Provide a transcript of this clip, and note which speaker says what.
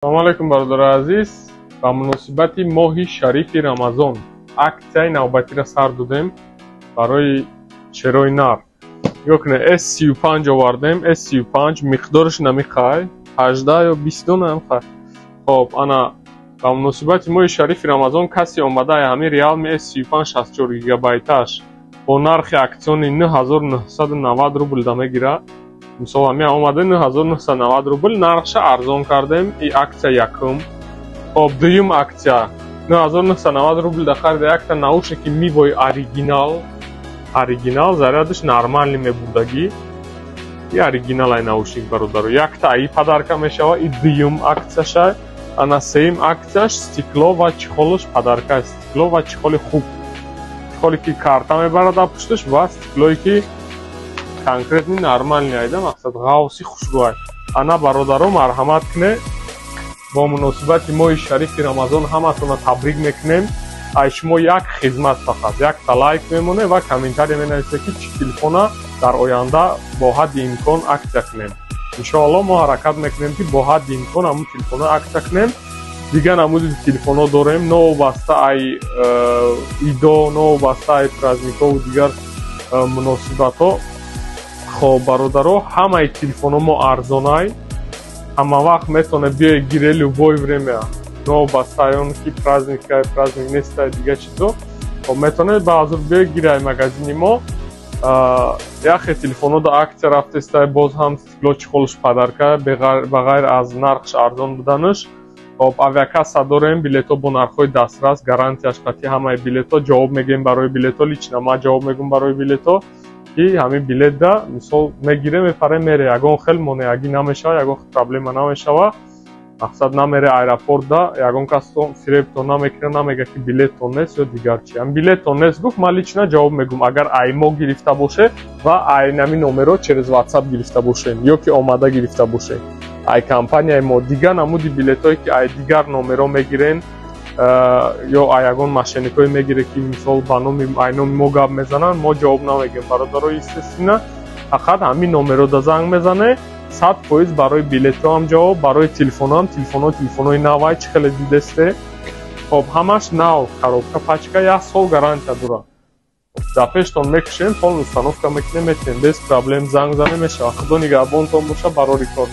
Speaker 1: Салому алайкум, бародари азиз. Ба муносибати моҳи шарифи Рамазон аксияи навбатиро сар додем барои шерои нар. Нигоҳ кунед, S35 овардем, S35 миқдораш намихай, 18 ё 20 дона намихай. Хоб, ана ба муносибати моҳи шарифи Рамазон касе омада ҳамин Realme S35 64 гигабайташ бо нархи акционный 9990 рубл да мегирад. Мисол, ҳамин омада 9990 рубл нархша арзон кардем. И аксия якум. Хоб, дуюм аксия: 9990 рубл да харида якта наушники Мивои оригинал, оригинал, зарядаш нормальный мебурдагӣ и оригинал ай наушник, бародаро, якта аи подарка мешава. И дуюм аксияша. Ана сеюм аксияш: стекло ва чехолаш подарка, стекло ва чехоли хуб, чехоле ки карта мебарад пушташ ва стеклое ки конкретный, нормальный айда, мақсад, ғавси хушрӯай. Ана, бародаро, марҳамат куне. Бо муносибати моҳи шарифи Рамазон ҳаматонро табрик мекунем. Ай шумо як хизмат фақат: якта лайк мемоне ва комментария менависе, ки чӣ телефона дар оянда бо ҳадди имкон аксия кунем. Иншоалло, мо ҳаракат мекунем, ки бо ҳадди имкон ҳамун телефонро аксия кунем. Дигар намуди телефонҳо дорем, новобаста ай идо, новобаста ай праздникҳову дигар муносибатҳо. Хоб, бародаро, ҳамаи телефонҳо мо арзонай. Ҳама вақт метавонед биёед гире, любое время, новобаста ай он ки праздникай, праздник нестай, дигар чизо. Хоб, метавонед баъзур биёед гире ай магазини мо. Яхе телефонҳо да аксия рафтестай, боз ҳам стекло, чехолш подарка, ба ғайр аз нархш арзон буданаш. Хоб, авиакасса дорем, билетҳо бо нархҳои дастрас, гарантияш қатъи ҳамаи билетҳо. Ҷавоб мегӯем барои билетҳо, лично ман ҷавоб мегӯм барои билетҳо, ки ҳамин билетда, мисол, мегире, мепаре, мере, ягон хел монеагӣ намешава, ягон хел проблема намешава. Мақсад, намере аэропортда, ягон кас фиребтон намекунад, намега, ки билеттон нест ё дигар чи. Ам билеттон нест гуфт, ман лично ҷавоб мегӯм, агар ай мо гирифта боше ва ай нами номеро через WhatsApp гирифта бошем ё ки омада гирифта бошем ай компанияи мо. Дигар намуди билетҳое, ки ай дигар номеро мегирен ё ай ягон мошенникое мегире, ки, мисол, ба номи ай номи мо гап мезананд, мо ҷавоб намегӯем, бародаро, естественно. Фақат ҳамин номеро да занг мезане, 100% барои билетҳо ҳам ҷавоб, барои телефонҳо ҳам. Телефонҳо телефонҳои навай, чӣ хеле дидесте. Хоб, ҳамаш нав, коробка, пачка, як сол гарантия дорад. Дар пештон мекушем, полный установка мекунем, метиҳем без проблем. Занг зане, мешавад. Худо нигаҳбонтон боша. Барори кор.